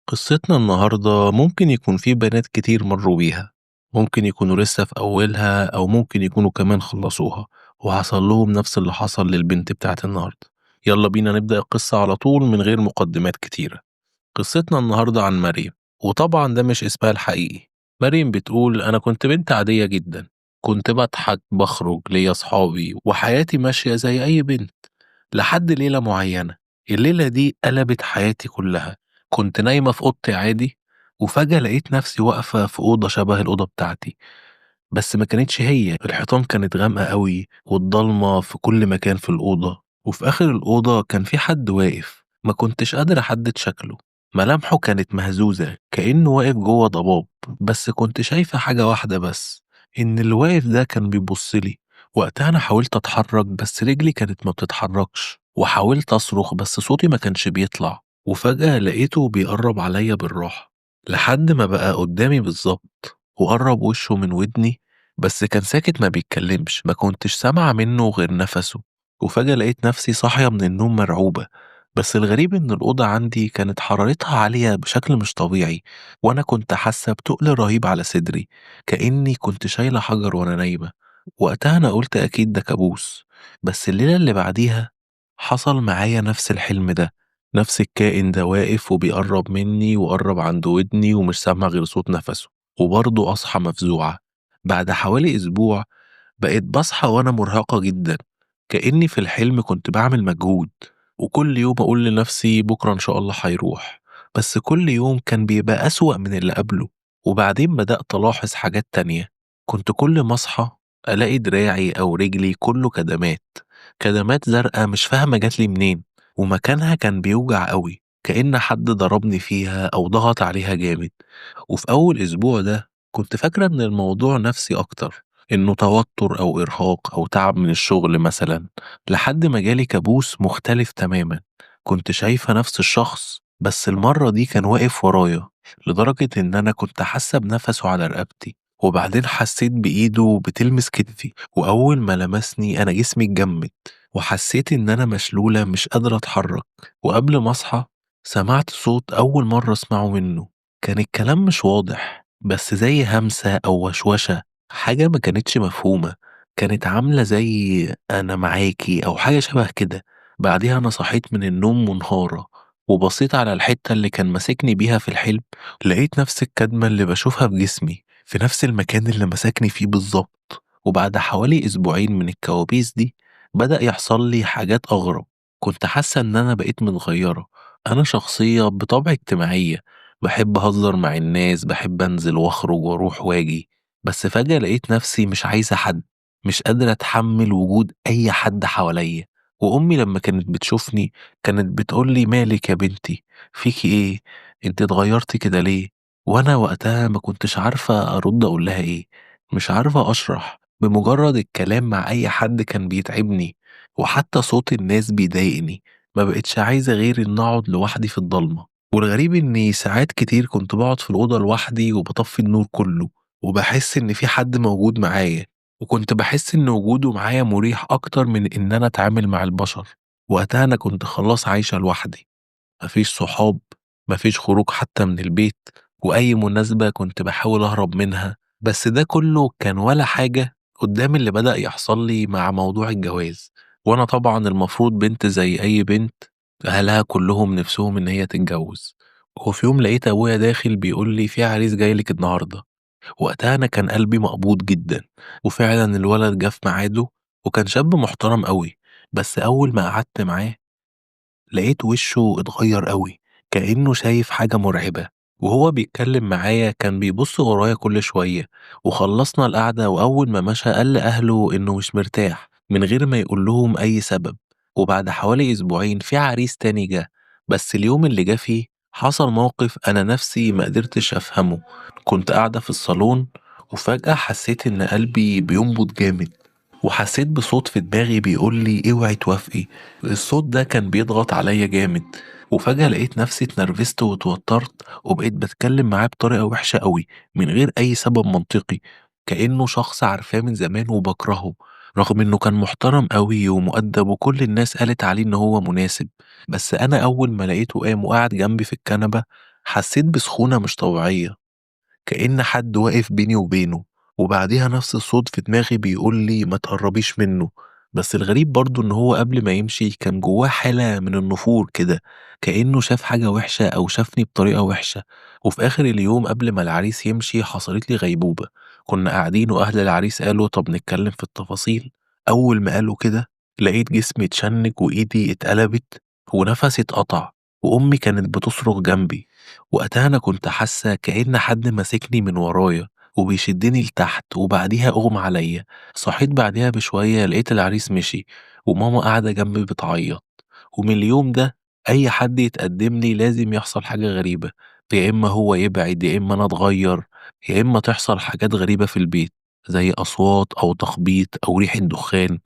قصتنا النهاردة ممكن يكون في بنات كتير مروا بيها، ممكن يكونوا لسه في أولها أو ممكن يكونوا كمان خلصوها وحصل لهم نفس اللي حصل للبنت بتاعت النهاردة. يلا بينا نبدأ القصة على طول من غير مقدمات كتيرة. قصتنا النهاردة عن مريم، وطبعا ده مش اسمها الحقيقي. مريم بتقول أنا كنت بنت عادية جدا، كنت بضحك، بخرج، ليا أصحابي، وحياتي ماشية زي أي بنت، لحد ليلة معينة. الليلة دي قلبت حياتي كلها. كنت نايمة في أوضتي عادي، وفجأة لقيت نفسي واقفة في أوضة شبه الأوضة بتاعتي، بس ما كانتش هي. الحيطان كانت غامقة قوي والضلمة في كل مكان في الأوضة، وفي آخر الأوضة كان في حد واقف، ما كنتش قادر أحدد شكله، ملامحه كانت مهزوزة كأنه واقف جوه ضباب. بس كنت شايفة حاجة واحدة بس، إن اللي واقف ده كان بيبصلي. وقتها أنا حاولت أتحرك بس رجلي كانت ما بتتحركش، وحاولت أصرخ بس صوتي ما كانش بيطلع. وفجأة لقيته بيقرب عليا بالراحة لحد ما بقى قدامي بالظبط، وقرب وشه من ودني، بس كان ساكت ما بيتكلمش، ما كنتش سامعة منه غير نفسه. وفجأة لقيت نفسي صاحية من النوم مرعوبة. بس الغريب إن الأوضة عندي كانت حرارتها عالية بشكل مش طبيعي، وأنا كنت حاسة بتقل رهيب على صدري، كأني كنت شايلة حجر وأنا نايمة. وقتها أنا قلت أكيد ده كابوس. بس الليلة اللي بعديها حصل معايا نفس الحلم ده، نفس الكائن ده واقف وبيقرب مني وقرب عند ودني ومش سامع غير صوت نفسه، وبرضه أصحى مفزوعة. بعد حوالي أسبوع بقيت بصحى وأنا مرهقة جدا، كأني في الحلم كنت بعمل مجهود، وكل يوم أقول لنفسي بكرة إن شاء الله هيروح، بس كل يوم كان بيبقى أسوأ من اللي قبله. وبعدين بدأت ألاحظ حاجات تانية، كنت كل ما أصحى ألاقي دراعي أو رجلي كله كدمات، كدمات زرقاء مش فاهمة جاتلي منين، ومكانها كان بيوجع قوي كأن حد ضربني فيها أو ضغط عليها جامد. وفي أول أسبوع ده كنت فاكرة إن الموضوع نفسي أكتر، إنه توتر أو إرهاق أو تعب من الشغل مثلا، لحد ما جالي كابوس مختلف تماما. كنت شايفة نفس الشخص، بس المرة دي كان واقف ورايا، لدرجة إن أنا كنت حاسة بنفسه على رقبتي. وبعدين حسيت بإيده بتلمس كتفي، وأول ما لمسني أنا جسمي اتجمد، وحسيت إن أنا مشلولة مش قادرة أتحرك. وقبل ما أصحى سمعت صوت أول مرة أسمعه منه، كان الكلام مش واضح، بس زي همسة أو وشوشة، حاجة ما كانتش مفهومة، كانت عاملة زي أنا معاكي أو حاجة شبه كده. بعديها أنا صحيت من النوم منهارة، وبصيت على الحتة اللي كان ماسكني بيها في الحلم، لقيت نفس الكدمة اللي بشوفها في جسمي في نفس المكان اللي مسكني فيه بالظبط. وبعد حوالي أسبوعين من الكوابيس دي بدأ يحصل لي حاجات أغرب. كنت حاسة إن أنا بقيت متغيرة. أنا شخصية بطبع اجتماعية، بحب أهزر مع الناس، بحب أنزل وأخرج وأروح وأجي، بس فجأة لقيت نفسي مش عايزة حد، مش قادرة أتحمل وجود أي حد حواليا. وأمي لما كانت بتشوفني كانت بتقولي مالك يا بنتي، فيكي إيه، أنت اتغيرتي كده ليه؟ وأنا وقتها ما كنتش عارفة أرد أقول لها إيه، مش عارفة أشرح. بمجرد الكلام مع أي حد كان بيتعبني، وحتى صوت الناس بيضايقني. ما بقتش عايزة غير إن أقعد لوحدي في الضلمة. والغريب إني ساعات كتير كنت بقعد في الأوضة لوحدي وبطفي النور كله، وبحس إن في حد موجود معايا، وكنت بحس إن وجوده معايا مريح أكتر من إن أنا أتعامل مع البشر. وقتها أنا كنت خلاص عايشة لوحدي، مفيش صحاب، مفيش خروج حتى من البيت، وأي مناسبة كنت بحاول أهرب منها. بس ده كله كان ولا حاجة قدام اللي بدأ يحصل لي مع موضوع الجواز. وأنا طبعا المفروض بنت زي أي بنت، أهلها كلهم نفسهم إن هي تتجوز. وفي يوم لقيت أبويا داخل بيقول لي في عريس جاي لك النهاردة. وقتها أنا كان قلبي مقبوض جدا، وفعلا الولد جه في ميعاده، وكان شاب محترم قوي. بس أول ما قعدت معاه لقيت وشه اتغير قوي، كأنه شايف حاجة مرعبة. وهو بيتكلم معايا كان بيبص ورايا كل شوية. وخلصنا القعدة، وأول ما مشى قال لأهله إنه مش مرتاح من غير ما يقول لهم أي سبب. وبعد حوالي أسبوعين في عريس تاني جه، بس اليوم اللي جه فيه حصل موقف أنا نفسي ما قدرتش أفهمه. كنت قاعدة في الصالون، وفجأة حسيت إن قلبي بينبض جامد، وحسيت بصوت في دماغي بيقول لي اوعي توافقي. الصوت ده كان بيضغط عليا جامد، وفجأة لقيت نفسي اتنرفزت واتوترت، وبقيت بتكلم معاه بطريقة وحشة قوي من غير أي سبب منطقي، كأنه شخص عارفاه من زمان وبكرهه، رغم إنه كان محترم قوي ومؤدب وكل الناس قالت عليه إن هو مناسب. بس أنا أول ما لقيته قام وقعد جنبي في الكنبة حسيت بسخونة مش طبيعية، كأن حد واقف بيني وبينه. وبعديها نفس الصوت في دماغي بيقول لي ما تقربيش منه. بس الغريب برضه إن هو قبل ما يمشي كان جواه حالة من النفور كده، كأنه شاف حاجة وحشة أو شافني بطريقة وحشة. وفي آخر اليوم قبل ما العريس يمشي حصلت لي غيبوبة. كنا قاعدين وأهل العريس قالوا طب نتكلم في التفاصيل. أول ما قالوا كده لقيت جسمي اتشنج وإيدي اتقلبت ونفسي اتقطع، وأمي كانت بتصرخ جنبي. وقتها أنا كنت حاسة كأن حد ماسكني من ورايا وبيشدني لتحت، وبعديها أغمى عليا. صحيت بعديها بشوية لقيت العريس مشي وماما قاعدة جنبي بتعيط. ومن اليوم ده أي حد يتقدم لي لازم يحصل حاجة غريبة، يا إما هو يبعد، يا إما أنا أتغير، يا إما تحصل حاجات غريبة في البيت زي أصوات أو تخبيط أو ريحة دخان،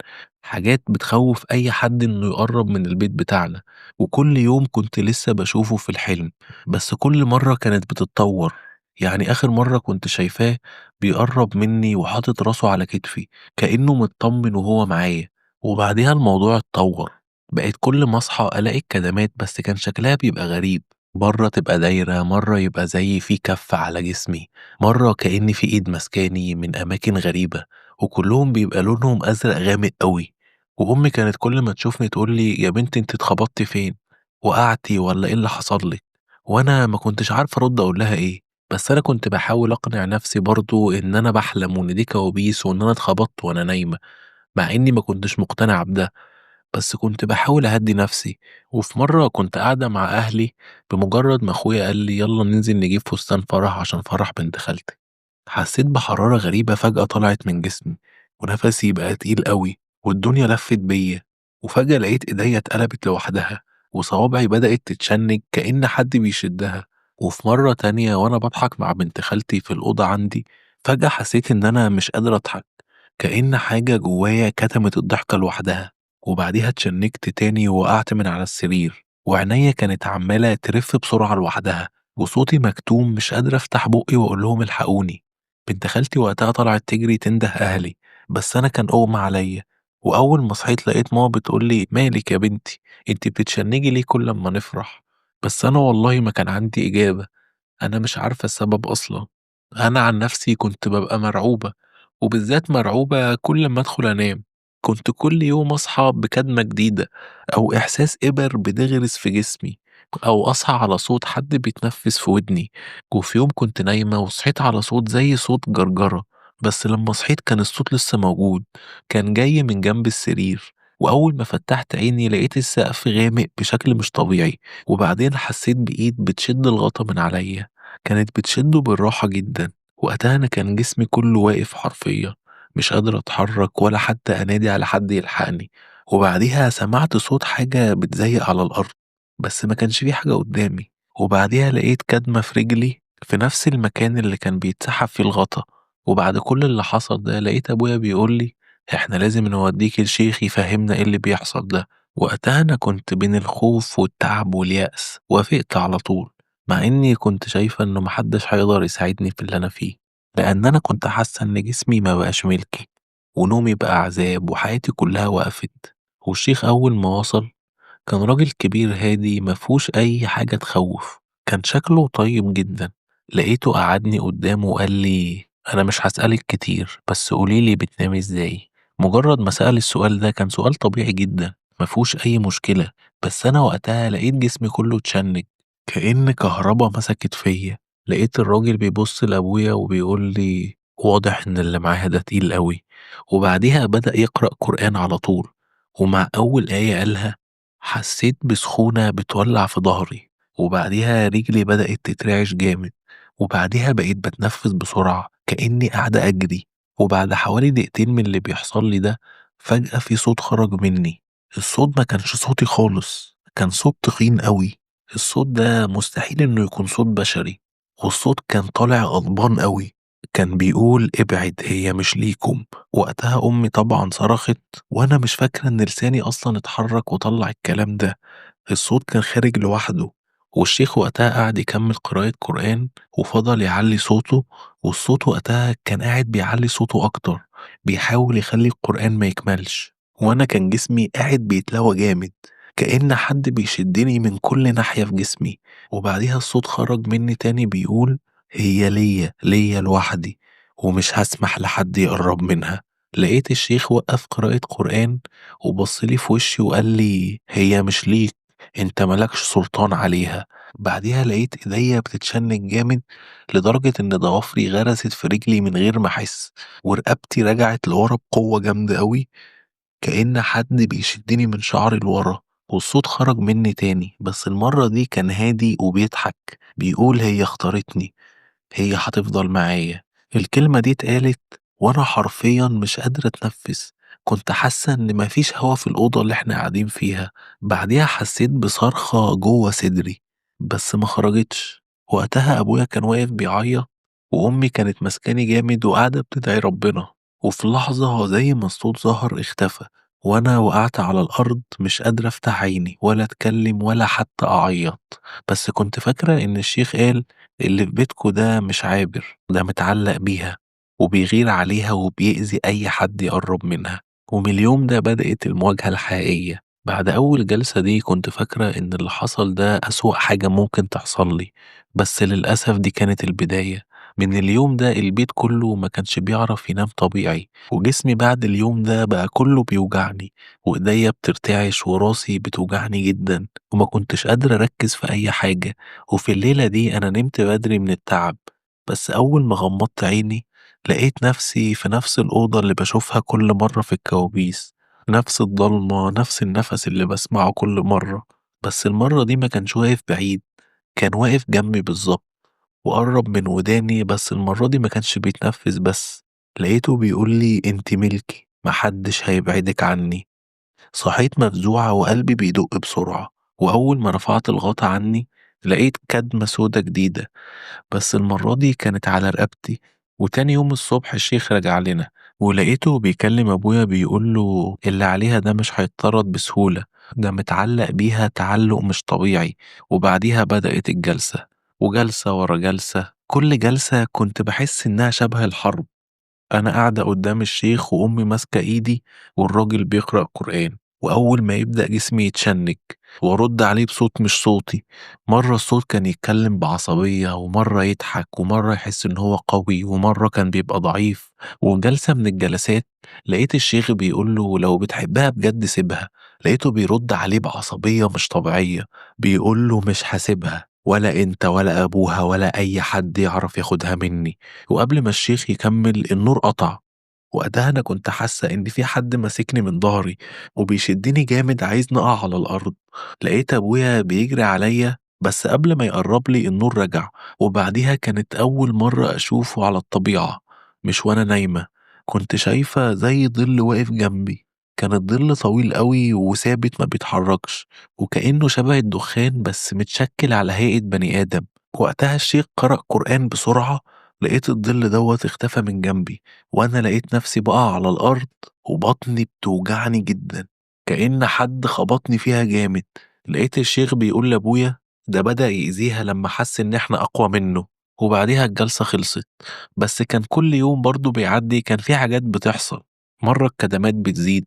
حاجات بتخوف أي حد إنه يقرب من البيت بتاعنا. وكل يوم كنت لسه بشوفه في الحلم، بس كل مرة كانت بتتطور. يعني آخر مرة كنت شايفاه بيقرب مني وحاطط راسه على كتفي كأنه مطمن وهو معايا. وبعديها الموضوع اتطور، بقيت كل ما أصحى ألاقي الكدمات، بس كان شكلها بيبقى غريب. مرة تبقى دايرة، مرة يبقى زي في كف على جسمي، مرة كأن في إيد مسكاني من أماكن غريبة، وكلهم بيبقى لونهم أزرق غامق قوي. وأمي كانت كل ما تشوفني تقول لي يا بنت انت اتخبطتي فين، وقعتي ولا إيه اللي حصل لك؟ وأنا ما كنتش عارفة أرد أقول لها إيه، بس أنا كنت بحاول أقنع نفسي برضو إن أنا بحلم وإن دي كوابيس وإن أنا اتخبطت وأنا نايمة، مع إني ما كنتش مقتنعة بده، بس كنت بحاول أهدي نفسي. وفي مرة كنت قاعدة مع أهلي، بمجرد ما أخويا قال لي يلا ننزل نجيب فستان فرح عشان فرح بنت خالتي، حسيت بحرارة غريبة فجأة طلعت من جسمي، ونفسي بقى تقيل قوي، والدنيا لفت بيا. وفجأة لقيت إيديا اتقلبت لوحدها، وصوابعي بدأت تتشنج كأن حد بيشدها. وفي مرة تانية وأنا بضحك مع بنت خالتي في الأوضة عندي، فجأة حسيت إن أنا مش قادر أضحك، كأن حاجة جوايا كتمت الضحكة لوحدها. وبعديها اتشنجت تاني ووقعت من على السرير، وعينيا كانت عمالة ترف بسرعة لوحدها، وصوتي مكتوم مش قادر أفتح بقي وأقول لهم الحقوني. بنت خالتي وقتها طلعت تجري تنده أهلي، بس أنا كان أغمى عليا. وأول ما صحيت لقيت ماما بتقول لي مالك يا بنتي، انت بتتشنجي ليه كل ما نفرح؟ بس أنا والله ما كان عندي إجابة، أنا مش عارفة السبب أصلا. أنا عن نفسي كنت ببقى مرعوبة، وبالذات مرعوبة كل ما أدخل أنام. كنت كل يوم أصحى بكدمة جديدة، أو إحساس إبر بتغرس في جسمي، أو أصحى على صوت حد بيتنفس في ودني. وفي يوم كنت نايمة وصحيت على صوت زي صوت جرجرة، بس لما صحيت كان الصوت لسه موجود، كان جاي من جنب السرير. وأول ما فتحت عيني لقيت السقف غامق بشكل مش طبيعي، وبعدين حسيت بإيد بتشد الغطا من عليا، كانت بتشده بالراحة جدا. وقتها أنا كان جسمي كله واقف حرفيا، مش قادر أتحرك ولا حتى أنادي على حد يلحقني. وبعديها سمعت صوت حاجة بتزيق على الأرض، بس ما كانش فيه حاجة قدامي. وبعديها لقيت كدمة في رجلي في نفس المكان اللي كان بيتسحب فيه الغطا. وبعد كل اللي حصل ده لقيت أبويا بيقول لي إحنا لازم نوديك الشيخ يفهمنا إيه اللي بيحصل ده. وقتها أنا كنت بين الخوف والتعب واليأس، وافقت على طول، مع إني كنت شايفة إنه محدش هيقدر يساعدني في اللي أنا فيه، لأن أنا كنت حاسة إن جسمي ما بقاش ملكي، ونومي بقى عذاب، وحياتي كلها وقفت. والشيخ أول ما وصل كان راجل كبير هادي مفهوش أي حاجة تخوف، كان شكله طيب جدا. لقيته قعدني قدامه وقال لي أنا مش هسألك كتير، بس قوليلي بتنامي إزاي. مجرد ما سأل السؤال ده كان سؤال طبيعي جدا مفهوش أي مشكلة، بس أنا وقتها لقيت جسمي كله اتشنج كأن كهربا مسكت فيا. لقيت الراجل بيبص لأبويا وبيقول لي واضح إن اللي معاها ده تقيل قوي. وبعديها بدأ يقرأ قرآن على طول، ومع أول آية قالها حسيت بسخونة بتولع في ظهري، وبعديها رجلي بدأت تترعش جامد، وبعديها بقيت بتنفس بسرعة كأني قاعدة أجري. وبعد حوالي دقيقتين من اللي بيحصل لي ده فجأة في صوت خرج مني. الصوت ما كانش صوتي خالص، كان صوت تخين قوي. الصوت ده مستحيل إنه يكون صوت بشري، والصوت كان طالع غضبان قوي، كان بيقول ابعد هي مش ليكم. وقتها أمي طبعا صرخت، وأنا مش فاكرة إن لساني أصلا اتحرك وطلع الكلام ده، الصوت كان خارج لوحده. والشيخ وقتها قعد يكمل قراءة قرآن وفضل يعلي صوته، والصوت وقتها كان قاعد بيعلي صوته أكتر، بيحاول يخلي القرآن ما يكملش، وأنا كان جسمي قاعد بيتلوى جامد. كأن حد بيشدني من كل ناحية في جسمي. وبعديها الصوت خرج مني تاني بيقول هي ليا، ليا لوحدي، ومش هسمح لحد يقرب منها. لقيت الشيخ وقف قراءة قرآن وبص لي في وشي وقال لي هي مش ليك، انت مالكش سلطان عليها. بعديها لقيت ايديا بتتشنج جامد لدرجة ان ضوافري غرست في رجلي من غير ما احس، ورقبتي رجعت لورا بقوة جامدة قوي كأن حد بيشدني من شعري لورا. والصوت خرج مني تاني، بس المرة دي كان هادي وبيضحك، بيقول هي اختارتني، هي هتفضل معايا. الكلمة دي اتقالت وانا حرفيا مش قادرة اتنفس، كنت حاسة ان مفيش هوا في الأوضة اللي احنا قاعدين فيها. بعديها حسيت بصرخة جوه صدري بس ما خرجتش. وقتها أبويا كان واقف بيعيط، وأمي كانت ماسكاني جامد وقاعدة بتدعي ربنا. وفي لحظة زي ما الصوت ظهر اختفى، وأنا وقعت على الأرض مش قادرة أفتح عيني ولا أتكلم ولا حتى أعيط. بس كنت فاكرة إن الشيخ قال اللي في بيتكو ده مش عابر، ده متعلق بيها وبيغير عليها وبيأذي أي حد يقرب منها. ومن اليوم ده بدأت المواجهة الحقيقية. بعد أول جلسة دي كنت فاكرة إن اللي حصل ده أسوأ حاجة ممكن تحصل لي، بس للأسف دي كانت البداية. من اليوم ده البيت كله ما كانش بيعرف ينام طبيعي، وجسمي بعد اليوم ده بقى كله بيوجعني، وإيديا بترتعش وراسي بتوجعني جدا، وما كنتش قادر أركز في أي حاجة. وفي الليلة دي أنا نمت بدري من التعب، بس أول ما غمضت عيني لقيت نفسي في نفس الأوضة اللي بشوفها كل مرة في الكوابيس، نفس الضلمة، نفس النفس اللي بسمعه كل مرة. بس المرة دي ما كانش واقف بعيد، كان واقف جنبي بالظبط وقرب من وداني، بس المرة دي ما كانش بيتنفس بس. لقيته بيقول لي انت ملكي، محدش هيبعدك عني. صحيت مفزوعة وقلبي بيدق بسرعة، وأول ما رفعت الغطا عني لقيت كدمة سودا جديدة، بس المرة دي كانت على رقبتي. وتاني يوم الصبح الشيخ رجع لنا، ولقيته بيكلم أبويا بيقول له اللي عليها ده مش هيتطرد بسهولة، ده متعلق بيها تعلق مش طبيعي. وبعديها بدأت الجلسة، وجلسة ورا جلسة، كل جلسة كنت بحس إنها شبه الحرب. أنا قاعدة قدام الشيخ وأمي ماسكة إيدي والراجل بيقرأ قرآن، وأول ما يبدأ جسمي يتشنج وأرد عليه بصوت مش صوتي. مرة الصوت كان يتكلم بعصبية، ومرة يضحك، ومرة يحس إن هو قوي، ومرة كان بيبقى ضعيف. وجلسة من الجلسات لقيت الشيخ بيقول له لو بتحبها بجد سيبها، لقيته بيرد عليه بعصبية مش طبيعية، بيقول له مش هسيبها، ولا انت ولا ابوها ولا اي حد يعرف ياخدها مني. وقبل ما الشيخ يكمل النور قطع. وقتها انا كنت حاسه ان في حد ماسكني من ظهري وبيشدني جامد عايزني اقع على الارض. لقيت ابويا بيجري عليا، بس قبل ما يقرب لي النور رجع. وبعديها كانت اول مره اشوفه على الطبيعه، مش وانا نايمه. كنت شايفه زي ظل واقف جنبي، كان الظل طويل قوي وثابت ما بيتحركش، وكأنه شبه الدخان بس متشكل على هيئة بني آدم. وقتها الشيخ قرأ قرآن بسرعة، لقيت الظل دوت اختفى من جنبي، وأنا لقيت نفسي بقع على الأرض وبطني بتوجعني جدا كأن حد خبطني فيها جامد. لقيت الشيخ بيقول لأبويا ده بدأ يأذيها لما حس إن إحنا أقوى منه. وبعديها الجلسة خلصت، بس كان كل يوم برضو بيعدي كان في حاجات بتحصل. مرة الكدمات بتزيد،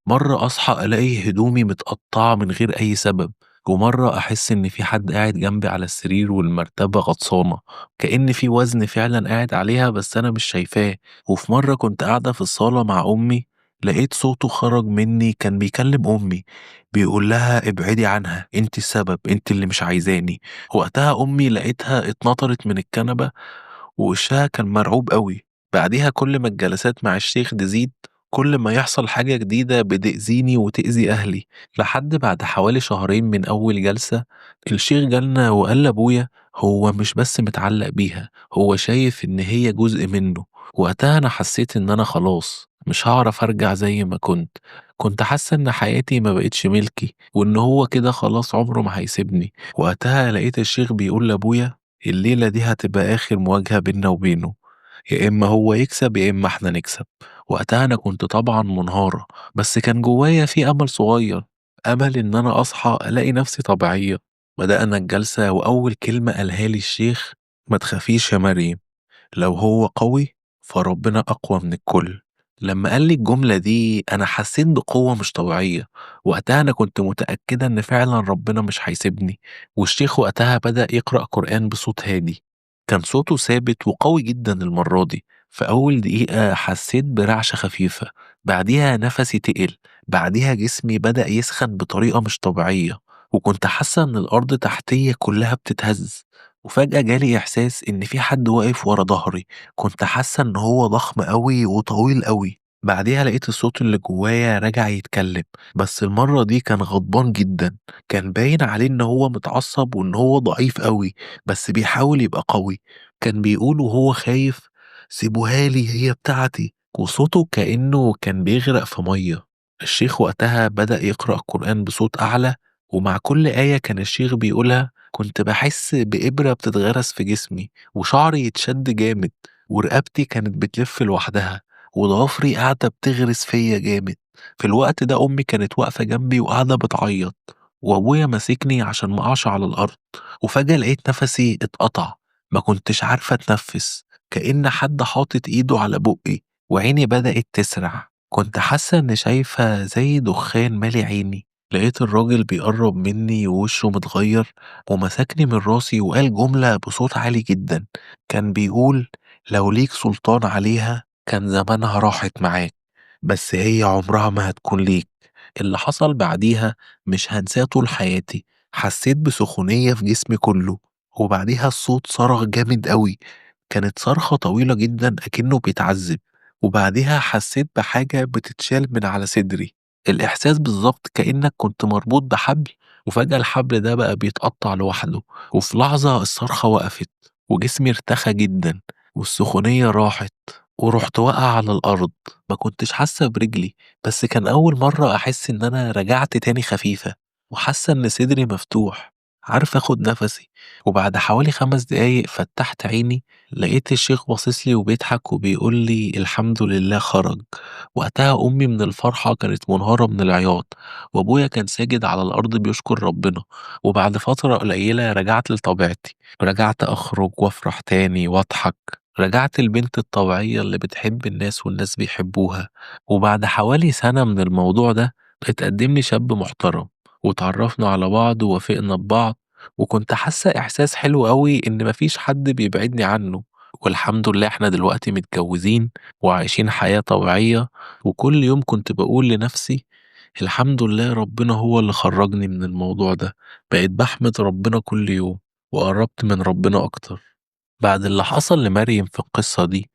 مرة أصحى ألاقي هدومي متقطعة من غير أي سبب، ومرة أحس إن في حد قاعد جنبي على السرير والمرتبة غطسانة، كأن في وزن فعلا قاعد عليها بس أنا مش شايفاه. وفي مرة كنت قاعدة في الصالة مع أمي، لقيت صوته خرج مني كان بيكلم أمي بيقول لها ابعدي عنها، انت السبب، انت اللي مش عايزاني. وقتها أمي لقيتها اتنطرت من الكنبة ووشها كان مرعوب قوي. بعديها كل ما الجلسات مع الشيخ تزيد كل ما يحصل حاجة جديدة بتأذيني وتأذي أهلي. لحد بعد حوالي شهرين من أول جلسة الشيخ جالنا وقال لأبويا هو مش بس متعلق بيها، هو شايف إن هي جزء منه. وقتها أنا حسيت إن أنا خلاص مش هعرف أرجع زي ما كنت. كنت حاسة إن حياتي ما بقتش ملكي، وإن هو كده خلاص عمره ما هيسيبني. وقتها لقيت الشيخ بيقول لأبويا الليلة دي هتبقى آخر مواجهة بيننا وبينه، يا إما هو يكسب يا إما إحنا نكسب. وقتها أنا كنت طبعا منهارة، بس كان جوايا في أمل صغير، أمل إن أنا أصحى ألاقي نفسي طبيعية. بدأنا الجلسة وأول كلمة قالها لي الشيخ ما تخافيش يا مريم، لو هو قوي فربنا أقوى من الكل، لما قال لي الجملة دي أنا حسيت بقوة مش طبيعية. وقتها أنا كنت متأكدة إن فعلا ربنا مش هيسيبني. والشيخ وقتها بدأ يقرأ قرآن بصوت هادي، كان صوته ثابت وقوي جدا المرة دي. في أول دقيقة حسيت برعشة خفيفة، بعديها نفسي تقل، بعديها جسمي بدأ يسخن بطريقة مش طبيعية، وكنت حاسة إن الأرض تحتية كلها بتتهز. وفجأة جالي إحساس إن في حد واقف ورا ظهري، كنت حاسة إن هو ضخم أوي وطويل أوي. بعديها لقيت الصوت اللي جوايا رجع يتكلم، بس المرة دي كان غضبان جدا، كان باين عليه إن هو متعصب وإن هو ضعيف أوي، بس بيحاول يبقى قوي. كان بيقول وهو خايف: سيبوها لي، هي بتاعتي، وصوته كأنه كان بيغرق في مية. الشيخ وقتها بدأ يقرأ القرآن بصوت أعلى، ومع كل آية كان الشيخ بيقولها كنت بحس بإبرة بتتغرس في جسمي، وشعري يتشد جامد، ورقبتي كانت بتلف لوحدها، وضوافري قاعدة بتغرس فيا جامد. في الوقت ده أمي كانت واقفة جنبي وقاعدة بتعيط، وأبويا ماسكني عشان ما أقعش على الأرض. وفجأة لقيت نفسي اتقطع، ما كنتش عارفة أتنفس، كأن حد حاطط إيده على بقي، وعيني بدأت تسرع. كنت حاسة إن شايفة زي دخان مالي عيني. لقيت الراجل بيقرب مني ووشه متغير، ومسكني من راسي وقال جملة بصوت عالي جدا. كان بيقول: لو ليك سلطان عليها كان زمانها راحت معاك، بس هي عمرها ما هتكون ليك. اللي حصل بعديها مش هنساه طول حياتي. حسيت بسخونية في جسمي كله، وبعديها الصوت صرخ جامد قوي، كانت صرخة طويلة جدا أكنه بيتعذب. وبعديها حسيت بحاجة بتتشال من على صدري، الإحساس بالظبط كأنك كنت مربوط بحبل، وفجأة الحبل ده بقى بيتقطع لوحده. وفي لحظة الصرخة وقفت، وجسمي ارتخى جدا، والسخونية راحت، ورحت واقع على الأرض. ما كنتش حاسة برجلي، بس كان أول مرة أحس إن أنا رجعت تاني خفيفة، وحاسة إن صدري مفتوح، عارف أخد نفسي. وبعد حوالي 5 دقايق فتحت عيني، لقيت الشيخ باصص لي وبيضحك وبيقول لي: الحمد لله خرج. وقتها أمي من الفرحة كانت منهارة من العياط، وأبويا كان ساجد على الأرض بيشكر ربنا. وبعد فترة قليلة رجعت لطبيعتي، رجعت أخرج وأفرح تاني وأضحك، رجعت البنت الطبيعية اللي بتحب الناس والناس بيحبوها. وبعد حوالي سنة من الموضوع ده اتقدم لي شاب محترم، وتعرفنا على بعض ووافقنا ببعض، وكنت حاسة إحساس حلو قوي إن مفيش حد بيبعدني عنه. والحمد لله إحنا دلوقتي متجوزين وعايشين حياة طبيعية. وكل يوم كنت بقول لنفسي الحمد لله ربنا هو اللي خرجني من الموضوع ده. بقيت بحمد ربنا كل يوم، وقربت من ربنا أكتر. بعد اللي حصل لمريم في القصة دي،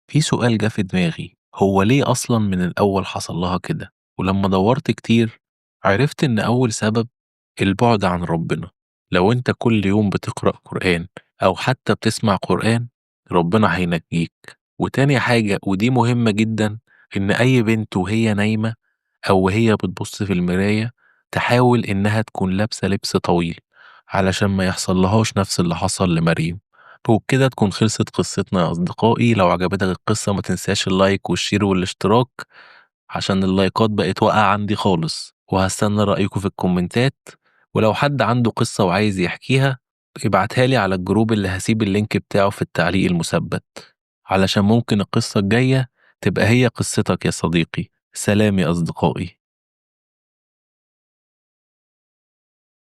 في سؤال جه في دماغي: هو ليه أصلا من الأول حصل لها كده؟ ولما دورت كتير عرفت إن أول سبب البعد عن ربنا. لو أنت كل يوم بتقرأ قرآن أو حتى بتسمع قرآن، ربنا هينجيك. وتاني حاجة، ودي مهمة جدا، إن أي بنت وهي نايمة أو وهي بتبص في المراية تحاول إنها تكون لابسة لبس طويل، علشان ما يحصل لهاش نفس اللي حصل لمريم. وبكده تكون خلصت قصتنا يا أصدقائي. لو عجبتك القصة ما تنساش ال like وال share والاشتراك، عشان اللايكات بقت واقعة عندي خالص. وهستنى رأيكم في الكومنتات، ولو حد عنده قصة وعايز يحكيها ابعتها لي على ال group اللي هسيب ال link بتاعه في التعليق المثبت، علشان ممكن القصة الجاية تبقى هي قصتك يا صديقي. سلام يا أصدقائي.